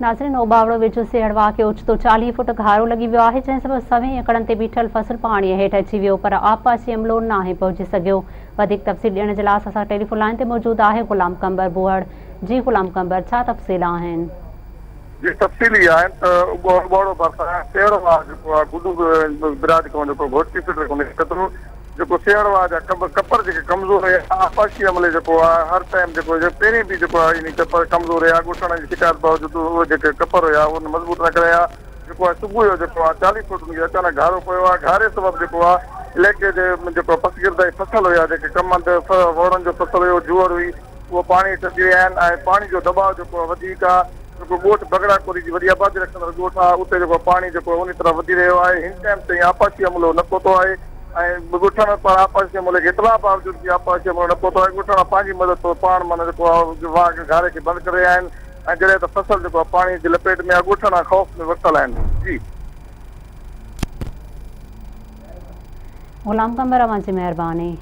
ناظرين اوٻاوڙو ويجهو سيهڙ واهه کي اوچتو 40 فوٽ گهارو لڳي ويو آهي جنهن سبب سوين ايڪڙن تي بيٺل فصل پاڻي هيٺ اچي ويو پر آبپاشي عملو ناهي پهچي سگهيو وڌيڪ تفصيل ڏيڻ جي لاء اسان سان ٽيليفون لائين تي موجود آهي غلام قمبر بوهڙ جي غلام قمبر ڇا تفصيل آهن. جي تفصيل اها آهن ته اوٻاوڙو ڀرسان سيهڙ واهه جيڪو آهي گڊو براج کان جيڪو گهوٽڪي فيڊر کان نڪري ٿو جيڪو سيهڙ واهه جا ڪب ڪپر جيڪي ڪمزور هيا آبپاشي عملي جيڪو آهي هر ٽائيم جيڪو پهرين به جيڪو آهي انهي ڪپر ڪمزور هيا ڳوٺاڻن جي شڪايت باوجود اهي جيڪي ڪپر هيا اهي مضبوط نه ڪري هيا جيڪو آهي صبح جو جيڪو آهي 40 فوٽ ان کي اچانڪ گهارو پيو آهي گهاري سبب جيڪو آهي علائقي جي جيڪو پسگردائي فصل هيا جيڪي ڪمند ووڙن جو فصل هيو جوئر هئي اهو پاڻي هيٺ اچي ويا آهن ۽ پاڻي جو دٻاء جيڪو آهي وڌيڪ آهي جيڪو ڳوٺ بگڙا ڪوري جي وڏي آبادي رکندڙ ڳوٺ آهي اتي جيڪو پاڻي جيڪو انهي طرح وڌي رهيو آهي هن ٽائيم تائين آبپاشي عملو نه پهتو آهي ۽ ڳوٺاڻن پاران آبپاشي عملي کي اطلاع باوجود به آبپاشي عملو نه پهتو آهي ڳوٺاڻا پنهنجي مدد طور پاڻ معنيٰ جيڪو آهي واهه کي گهاري کي بند ڪري رهيا آهن ۽ جڏهن ته فصل جيڪو آهي پاڻي جي لپيٽ ۾ آهي ڳوٺاڻا خوف ۾ ورتل آهن جي. غلام قمبر اوهان جي مهرباني.